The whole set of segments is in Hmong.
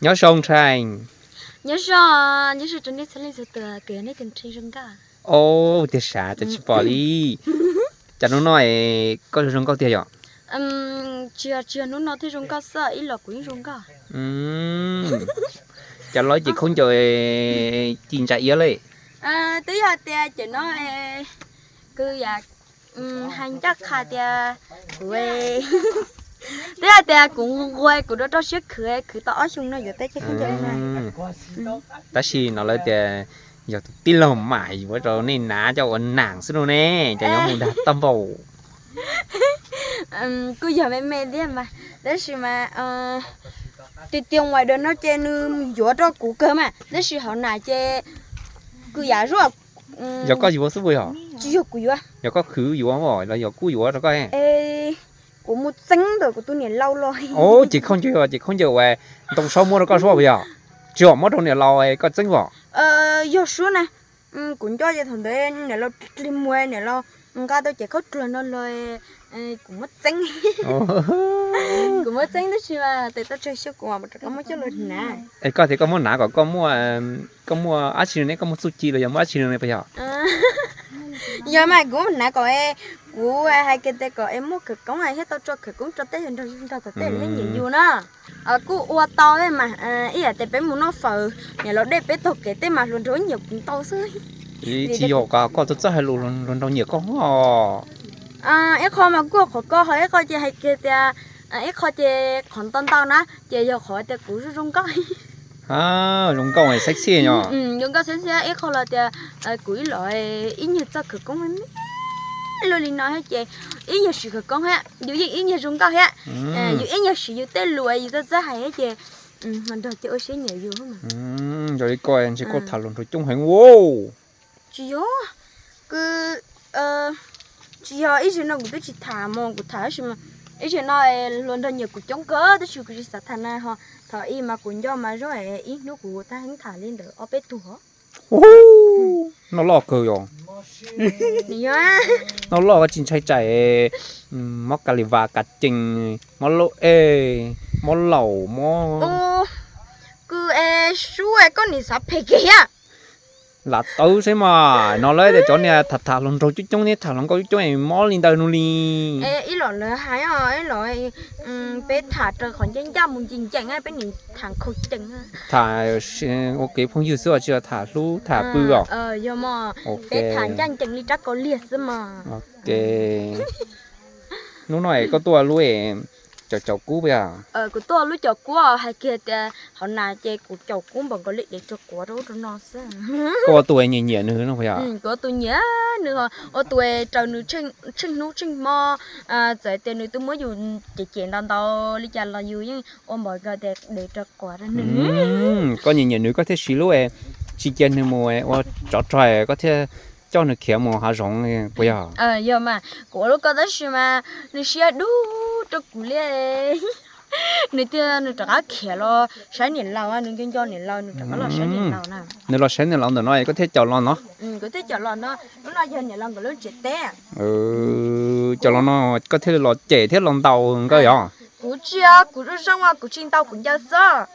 Nyob zoo ntshai. Nyob zoo, nyob zoo rau nej txhua leej txhua tus, kuv yog nej tus ntshai zoo nkauj. Ua tiag sav, cas tsis pom li. Cas hnub no es koj zoo zoo nkauj tiag yom? Tsis yog, tsis yog hnub no thiaj zoo nkauj xwb, ib los kuv yeej zoo nkauj. Cas los ces khaub ncaws ci ntsa iab li. Twb yog tias cem no, kuv yam hais ncaj qha tias kuv, twb yog tias kuv nquag kuv rau rau siab khwv, khwv tau ob xyoo no yuav tau cov khaub ncaws no. Tab sis no lawv tias yog tus tij laug mam yuav rau nej hnav coj ua nam xwb no ne, cas yuav mus dag toj npaum. Kuj yog me me thiab mas, tab sis mas tiag tiag uas dab no ces nws yuav rau kuv kawg mas, tab sis hauv nam ces kuv yam zuaj. Yog koj yuav xwb puas yog? Tsis yog kuv yuav. Yog koj khwv yuav los yog kuj yuav rau koj? Kuv mus txeeb ntawm kuv tus niam laus los. Ces khaub ncaws, ces khaub ncaws uas ntoo saub muab rau koj suab puas yog? Tsis yog, muab rau niam laus koj txeeb os. Yog suab na, kuv nco ces thaum ntawd niam laus dlig muag, niam laus nqa tau cev khaub dluag no los, kuv muab txeeb. Kuv muab txeeb tab sis mas tes tau tsawg xyoo kuv mam rov qab muab coj los hnav. Es koj tias koj muab hnav kom koj muaj, koj muaj dab tsi ne, koj muaj txuj ci los yog muaj dab tsi ne puas yog? Yog mas kuv muab hnav kom, kuv hais kiag tias kom es muaj khawv koob thiab tau tso khawv koob rau tej yog nrog thaum tej lawv thiab nyiam yus na. Kuj ua tau mas, ib yam tias peb mus noj fawm, niam laus dej peb taug kev tej mas hluas nraug nyiam kuv ntau xwb. Tsis yog, koj txawj txawj hais lus, hluas nraug nyiam koj os. Ib qho mas kuj qhov koj ho ib qho ces hais kiag tias, ib qho ces qhov ntau ntau na ces yog qhov tias kuv zoo zoo nkauj. Zoo nkauj sexy yog. Zoo nkauj sexy, ib qho los tias kuv ib los ib nyuag txoj khawv koob me me luaj li no thiab ces ib nyuag siv khawv koob thiab yus yeej ib nyuag zoo nkauj thiab. Yus ib nyuag siv yus tej lus yus txawj txawj hais thiab ces hluas nraug ces ua siab nyiam yus. Yog li koj ntshe koj tham hluas nraug coob heev ua. Tsis yog, kuv, tsis yog, ib zaug no kuv twb tsis tham mas kuv tham tab sis mas ib zaug no hluas nraug nyiam kuv coob kawg tab sis kuv tsis xav tham na ho. Thaum ub mas kuv nco mas zoo ib hnub kuv tab heev tham li ntawd ob peb tug os. Noj loj kawg yog. Noj loj koj tsis ntshai tsam mob kas lis vas kas cees, mob lauj ej, mob laus mob. Kuv es sub es koj nim xav phem kiag thiab. Lam tawv xwb mas no lawv tias cov niag tham tham hluas nraug coob coob thiab tham hluas nkauj coob coob es mob li ntawd no li. Ib los lawv hais os, ib los peb tham raws qhov ncaj ncaj mus ncees ncees, peb nim tham khaus cees. Tham ua kev phooj ywg xwb os, tsis yog tham hlub tham pw os. Yog mas, peb tham ncaj ncees li rab kaus liag xwb mas. Hnub no es koj tuaj lub caum caum kub puas yog? Kuv tuaj lub caum kub hais kiag tias hauv nas ces kuv caum kub npaum nkaus li dev rau quav rau ub rau no xwb. Koj ua tus nyiam nyiam nws no puas yog? Kuv ua tus nyiam nws, ua tus raws nws tsheej hnub tsheej hmo, txawm tias nws twb muab yus cem cem ntau ntau li cas los yus yeej ua npaum nkaus tias dev rau quav rau nws. Koj nyiam nyiam nws koj thiaj siv lub tsis cia nws mus ua tsov rog koj thiaj coj nws khiav mus hav zoov puas yog? Yog mas, kuv ua lub ko tab sis mas nws siab dub rau kuv li. Nws thiaj nws rov qab khiav los saib niam laus, nws nco nco niam laus nws rov qab los saib niam laus na. Nws los saib niam laus ntawm no koj thiaj caum los no. Kuv thiaj caum los no, lub no yog niam laus nkawd lub tsev teb. Caum los no koj thiaj los cem thiab los ntaus nkawd yog? Kuv tsis, kuv zoo zoo, kuv tsis ntaus, kuv ncaws xwb.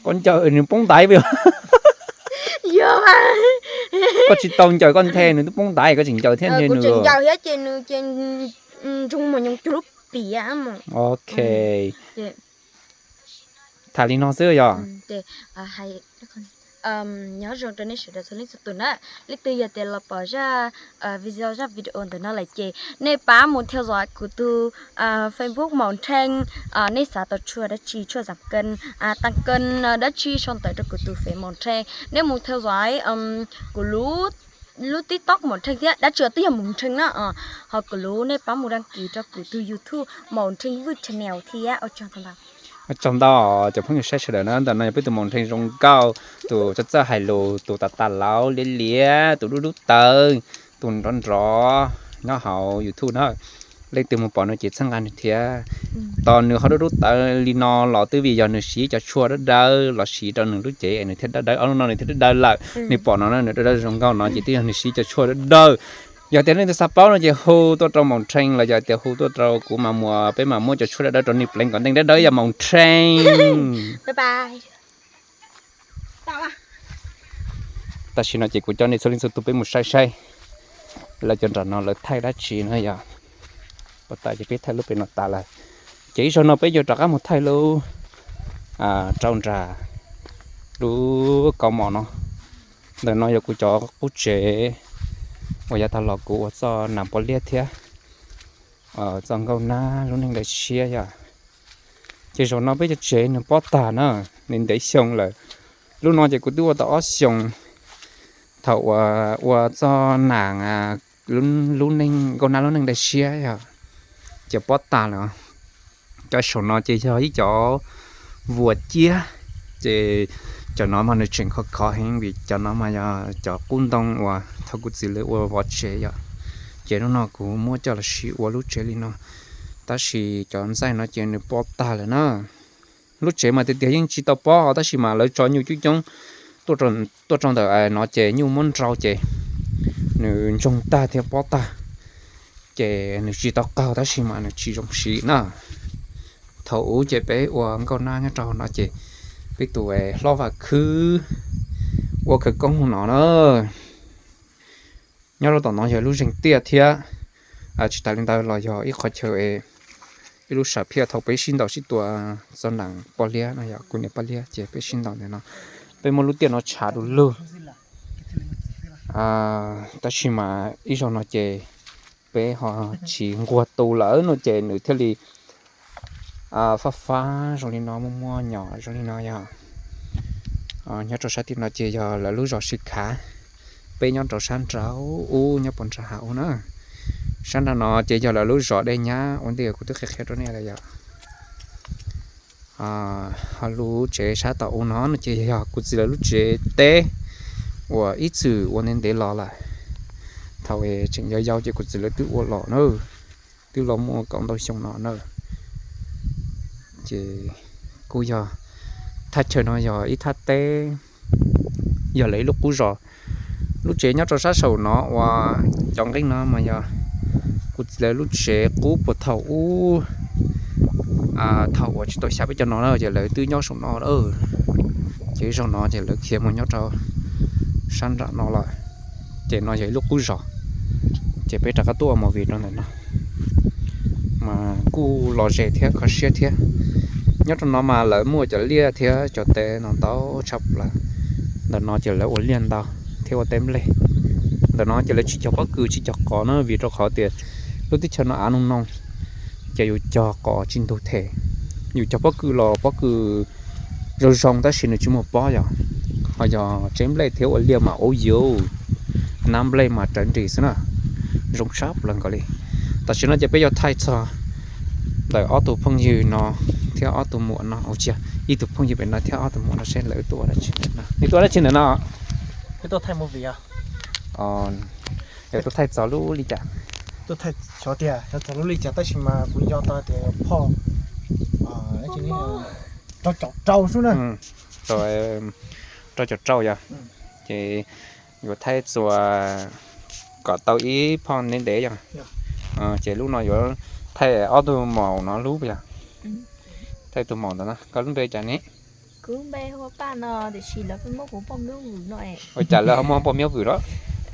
Koj ncaws nws poob ntaiv puas yog? Yog. Koj tsis tau ncaws, koj nthe nws twb poob ntaiv koj tseem ncaws thiab nthe nws. Ncaws thiab ces nws ces ntsoog mos nyoos cuag lub piam. Ok. Tham li no xwb yog? Nyob zoo rau nej sawv daws txhua leej txhua tus na. Leej twg yog tias los pom zaj video, zaj video ntawm no lawm ces nej pab mus theo dõi kuv tus Facebook Maum Nrhee. Nej xav tau tshuaj dab tsi, tshuaj zam kee, tas kee dab tsi sau ntawv rau kuv tus fev Maum Nrhee. Nej mus theo dõi kuv lub TikTok Maum Nrhee thiab, dab tsi twb yog Maum Nrhee na. Ho kuv lub nej pab mus đăng ký rau kuv tus YouTube Maum Nrhee Vwj Channel thiab. Ua tsaug ntau cov phooj ywg saib sawv daws na, ntawm no yog peb tus Maum Nrhee zoo nkauj, tus txawj txawj hais lus, tus tas tas laus liab liab, tus dub dub tawv, tus nrov nrov nyob hauv YouTube na. Leej twg mus pom no ces txhawb nqa nws thiab. Tos nws ho dub dub tawv li no los twb vim yog nws siv cov tshuaj dawb dawb los siv rau nws lub cev es nws thiaj dawb dawb, ob lub no nws thiaj dawb dawb lawm. Nws pom no nws dawb dawb zoo nkauj no ces twb yog nws siv cov tshuaj dawb dawb. Yog tias leej twg xav paub no ces hu tuaj rau Maum Nrhee los yog tias hu tuaj rau kuv mas muaj, peb mam muab cov tshuaj dawb dawb rau nej pleev kom neeg dawb dawb yog Maum Nrhee. Tam sim no ces kuv coj nej txhua leej txhua tus peb mus saib saib lawv cov nram no lawv thaij dab tsi no yog. Ua tas ces peb thaij lub pem no tas lawm, ces ib zaug no peb yuav rov qab mus thaij lub rau nram lub kaus mom no. Ntawm no yog kuv cov qub tsev uas yav tag los kuv ua txoj nas pos liab thiab txoj nkauj nab lub neej daim siab yog. Ces zaum no peb cov tsev nws pob tag na, nws ntev xyoo lawm. Lub no ces kuv twb ua tau ob xyoos thaum uas ua txoj nas lub neej nkauj nab lub neej daim siab yog, ces pob tag lawm. Cov saum no ces yog ib cov vuas ciab, ces cov no mas nws tseem khov khov heev vim cov no mas yog cov qub ntoo uas thaum kuv txiv lawv ua vov tsev yom. Ces lub no kuv muab coj los sim ua lub tsev li no, tab sis cov ntxaij no ces nws pob tag lawm na. Lub tsev mas tiag tiag yeej tsis tau pob tab sis mas lawv tso nyuj coob coob tuaj rau ntawm no ces nyuj muab nrau ces nws ntsoog tag thiab pob tag, ces nws tsis tau qaug tab sis mas nws tsis zoo siv na. Thaum ub ces peb ua nkauj nab nyob rau no ces peb tus hlob Vam Khwb ua khawv koob no na. Nyob rau tom no yog lub zeeg tiaj thiab, tsis tas li ntawd los yog ib qhov chaw, ib lub sam phiaj thaum peb sib ntaus sib tua txog nram poj liab no yog kuv niam poj liab ces peb sib ntaus ntawm no. Peb muab lub tiaj no tshav du lug, tab sis mas ib zaug no ces peb ho tsis nquag tu lawm no ces nws thiaj li fab fab zoo li no, muaj muaj nyom zoo li no yog. Nyob rau sab tim no ces yog lawv lub zos Sib Khav, peb nyob rau sab nraud ub nyob puag nram hav ub na. Sab nraud no ces yog lawv lub zos Dej Nyab ua ntej kuv twb qhia qhia rau nej lawm yom. Ho lub tsev sab tom ub no no ces yog kuv txiv lawv lub tsev teb uas ib txwm ua ntev ntev los lawm. Thaum tseem yau yau ces kuv txiv lawv twb ua los na, twb los muaj kaum ntau xyoo no na. Ces kuj yog thaj chaw no yog ib thaj teb, yog lawv ib lub qub zos. Lub tsev nyob rau sab saum no uas cov nqeeb no mas yog kuv txiv lawv lub tsev qub puag thaum ub, thaum uas tsis tau xya peb cov no na ces lawv twb nyob saum no lawm. Ces zaum no ces lawv khiav mus nyob rau sab nram no lawm. Ces no yog ib lub qub zos, ces peb rov qab tuaj ua movie rau ntawm no mas kuj lom zem thiab kho siab thiab. Nyob rau no mas lawv muaj cov liaj thiab cov teb no ntau tshaj plaws. Ntawm no ces lawv ua liaj ntau thiab ua teb nplej. Ntawm no ces lawv tsis cog pob kws tsis cog qos na vim rau qhov tias lub teb chaws no av noo noo, ces yus cog qos tsis ntug them. Yus cog pob kws los pob kws zoo zoo tab sis nws tsis muaj pob yom. Ho yog tsev nplej thiab ua liaj mas ub yuv, nab nplej mas rawv nris xwb na, zoo sab plaws nkaus li. Tam sim no ces peb yuav thaij txog ntawm ob tug phooj ywg no thiab ob tug muam no, ua tsis yog, ib tug phooj ywg pem no thiab ob tug muam no seb lawv tuaj ua dab tsi ntawm no. Neb tuaj ua dab tsi ntawm no? Peb tuaj thaij movie os. Yog tuaj thaij txog lub li cas? Tuaj thaij xyov tias xyov txog lub li cas tab sis mas kuv nco tau tias phoj rau caum rau xwb na. Rau caum rau yog, ces yuav thaij txuas kom tau ib phoj ntev ntev yog. Ces lub no yuav thaij ob tug maum no lub yog. Thaij tus maum ntawd na, koj lub npe cas ne? Kuv npe hu ua Paj no, tiam sis lawv pheej muab kuv poj miab vwm no. Ua cas lawv ho muab poj miab vwm los?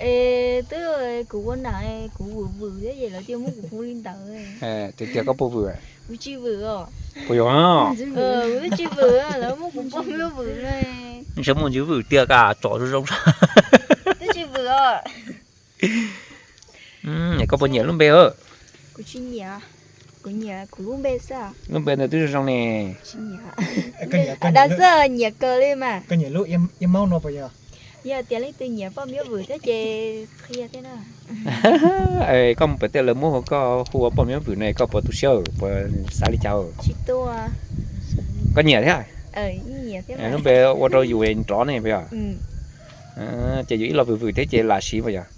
Es twb kuv ua nam kuv vwm vwm thiab ces lawv thiaj muab kuv hu li ntawd. Tiag tiag koj puas vwm? Kuv tsis vwm os. Puas yog? Kuv twb tsis vwm, lawv muab kuv poj miab vwm no. Ntshe muaj ntsis vwm tiag kas tsom zoo zoo. Twb tsis vwm os. Koj puas nyiam lub npe? Kuv tsis nyiam, kuv nyiam kuv lub npe xwb. Lub npe ntawd twb zoo zoo ne. Dav xwb, nyiam kawg li mas. Koj nyiam lub Iab Maub no puas yog? Yog tias leej twg nyiam poj miab vwm thiab ces qhia thiab na. Koj mus pem tej lawv muab hu koj hu ua poj miab vwm ne koj puas tu siab, puas xav li cas? Tsis tu. Koj nyiam thiab? Lub npe ua rau yus nrov ne puas yog? Ces yus ib los vwm vwm thiab ces lam siv puas yog?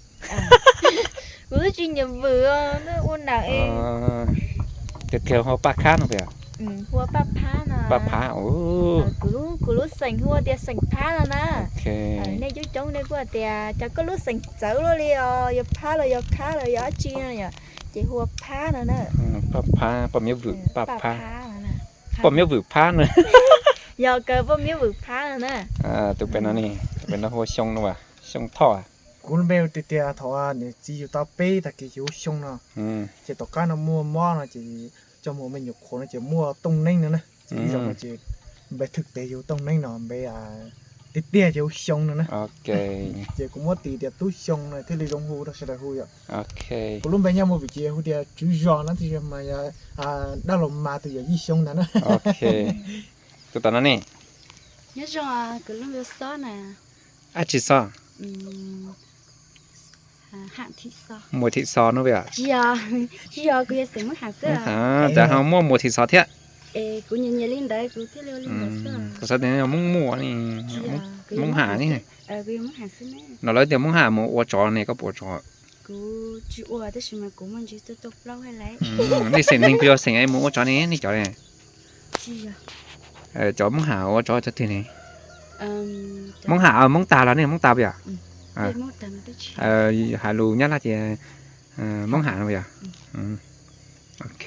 Kuv twb tsis nyiam vwm os, ua nam. Tiag tiag hu Paj Khab no puas yog? Hu ua Paj Phab no. Paj Phab. Kuv lub xeem hu ua tias xeem Phab no na. Nej coob coob nej kuj hais tias cas koj lub xeem txawv luaj li os, yog Phab los yog Khab los yog dab tsi no yom, ces hu ua Phab no na. Paj Phab, poj miab vwm Paj Phab. Poj miab vwm Phab no. Yog kawg poj miab vwm phab no na. Tus pem no ne, tus pem no hu ua Xyoo no as, Xyoo Thoj. Kuv lub npe tiag tiag thaum niam txiv yug tau peb tag kis ces hu Xyoo no, ces tom qab no muaj mob no ces coj mus me nyuam qhuav no ces muaj Tooj Neeb no na. Ces ib zaug no ces npe thwm tes yug Tooj Neeb no, npe tiag tiag ces hu Xyoo no na. Ces kuv muab tis tias Tub Xyoo no thiaj li zoo hu rau sawv daws hu yom. Kuv lub npe nyob mus vim ces hu tias Tswv Zos no tiag mas yog dab laug mas tus yawm yij Xyoo ntag na. Tus tom no ne? Nyob zoo, kuv lub npe Xob na. Ab tsi Xob? Muas Thim Xos no yom? Tsis yog, tsis yog, kuv yog xeem Hmoob Ham xwb. Cas ho muaj Muas Thim Xos thiab? Es kuv nyiam nyiam li ntawd kuv thiaj li ua li ntawd xwb. Kuv xav tias yog Hmoob Muas ne, Hmoob Ham ne. No lawv tias Hmoob Ham mus ua tsov ne, koj puas ua tsov? Kuv tsis ua tab sis mas kuv muaj ntsis tuaj tuaj plaub hais lawm. Nej xeem neeg puas yog xeem mus ua tsov ne nej cov ne? Cov Hmoob Ham ua tsov cov twg ne? Hmoob Ham, Hmoob Tag los nej Hmoob Tag puas yog? Hais lus Nyab Laj tias Hmoob Ham no puas yog? Ok,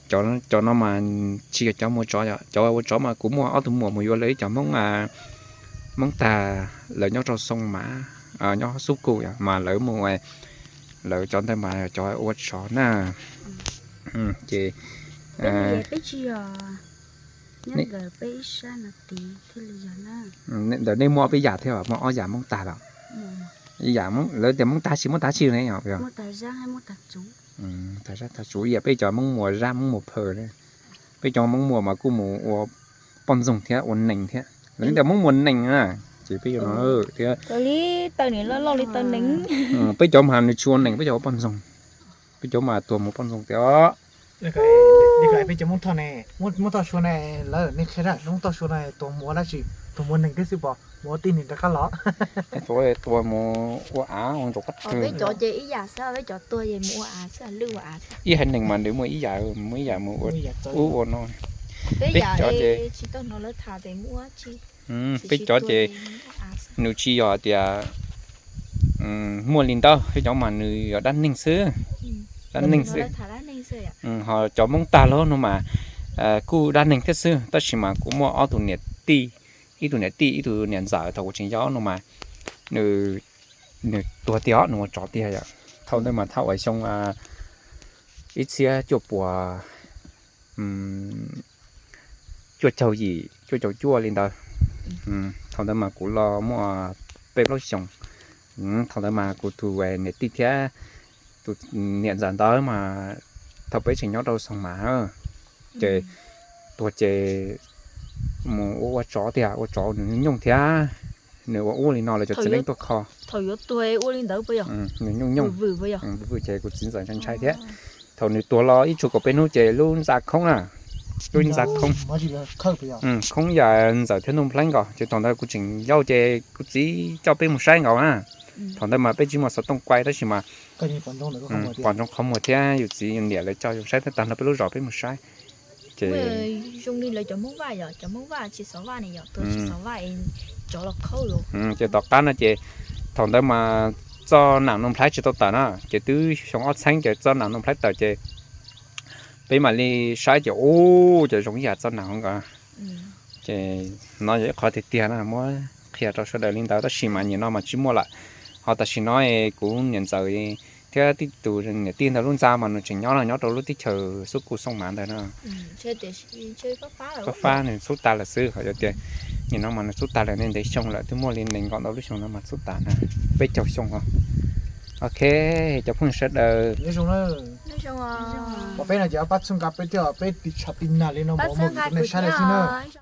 cov no mas tsis yog cov mus ua tsov, cov ua tsov mas kuv muaj ob tug muam mus yuav lawv ib cov Hmoob, Hmoob Tag, lawv nyob rau Xoo Mav, nyob Xub Kus mas lawv mus, lawv cov ntawd mas cov ua tsov na. Ces ntawm nej muaj ob peb yam thiab, muaj ob yam Hmoob Tag los? Lawv tias Hmoob Tag tsis, Hmoob Tag tsis ne? Tag Zab Tag Tsuv, ib yam peb cov Hmoob Muas Zab Hmoob Muas Phaws. Peb cov Hmoob Muas mas kuj mus ua poj ntxoog thiab ua nees thiab. Lawv tias Hmoob Muas nees na, ces peb cov no thiab. Li taw ni loj loj li taw nees. Peb cov mas nws tsis ua nees, peb cov ua poj ntxoog. Peb cov mas tuag mus poj ntxoog tiag os. Peb cov Hmoob Thoj ne, Hmoob Thoj Suav ne, lawv nej qhia dab Hmoob Thoj Suav no tuag mus ua dab tsi? Tuag mus ua nees thiab xwb pom, mus ua tib neeg rov qab los. Tuag mus ua av ua ntsaum qab rwg. Peb cov ces ib yam xwb, peb cov tuag ces mus ua av xwb, lwj ua av xwb. Ib haiv neeg mas nws muaj ib yam, muaj ib yam mus ua ub ua no. Peb cov ces tsis tau hnov lawv tham tias mus ua dab tsi. Peb cov ces nws tsis yog tias muaj li ntawd, peb cov mas nws yog dab neeg xwb, dab neeg xwb. Ho cov Hmoob Tag los no mas kuj dab neeg thiab xwb, tab sis mas kuv muaj ob tug niam tij, ib tug niam tij ib tug niam ntxawm thaum kuv tseem yau no mas nws, nws tuag tiag os, nws ua tsov tiag yom. Thaum ntawd mas thaum uas xyoo ib txhiab cuaj puas cuaj caug yim cuaj caug cuaj li ntawd. Thaum ntawd mas kuv los muaj peb plaub xyoos. Thaum ntawd mas kuv tus niam tij thiab tus niam ntxawm ntawd mas thaum peb tseem nyob rau Xoo Mav, ces tuag ces mus ua ua tsov tiag, ua tsov nws nyooj thiab, nws ua ub li no lawv cov txiv neej tuaj kho. Thaum yuav tuag ua li ntawd puas yog? Nws nyooj nyooj, vwm vwm ces kuv txiv ntxawm ntshai ntshai thiab. Thaum nws tuag los ib tshuav kaum peb hnub ces lub ntxa khoob na, lub ntxa khoob, khoob yam ntxawm thiab Nuj Nplhaib nkaus, ces thaum ntawd kuv tseem yau ces kuv txiv coj peb mus saib nkaus na. Thaum ntawd mas peb tsis muaj xov tooj kuaj tab sis mas pom ntsoov qhov muag thiab yus txiv yus niam lawv coj yus saib thiab tag nrho peb lub zos peb mus saib. Ces zoo li lawv cov Hmoob Vaj yom, cov Hmoob Vaj tsis xov Vaj ne yom, tuag tsis xov Vaj es tsov los khaub yus. Ces tom qab no ces thaum ntawd mas txoj nam Nuj Nplhaib tsis tau tawm na, ces twb xyoo ob txheeb ces txoj nam Nuj Nplhaib tawm ces peb mam li saib ces ub, ces zoo ib yam txoj nam hauv nkaus. Ces no yog ib qhov tiag tiag na, muab qhia rau sawv daws li ntawd tab sis mas nim no mas tsis muaj lawm. Ho tam sim no kuv niam ntxawm thiab tib tus niam tij ntawd lub ntxa mas nws tseem nyob no, nyob rau lub teb chaws Xub Kus Xoo Mav ntawd no. Fab fab nws xub tag lawm xwb, ho yog tias nim no mas nws xub tag lawm ne, ntev xyoo lawm, twb muaj li nees nkaum ntau lub xyoo no mas xub tag na, peb caug xyoo os. Ok, cov phooj ywg sawv daws, peb no ces pab txhawb nqa peb thiab, peb tiv tshav tiv nag li no mus mus rau nej saib lawm xwb na.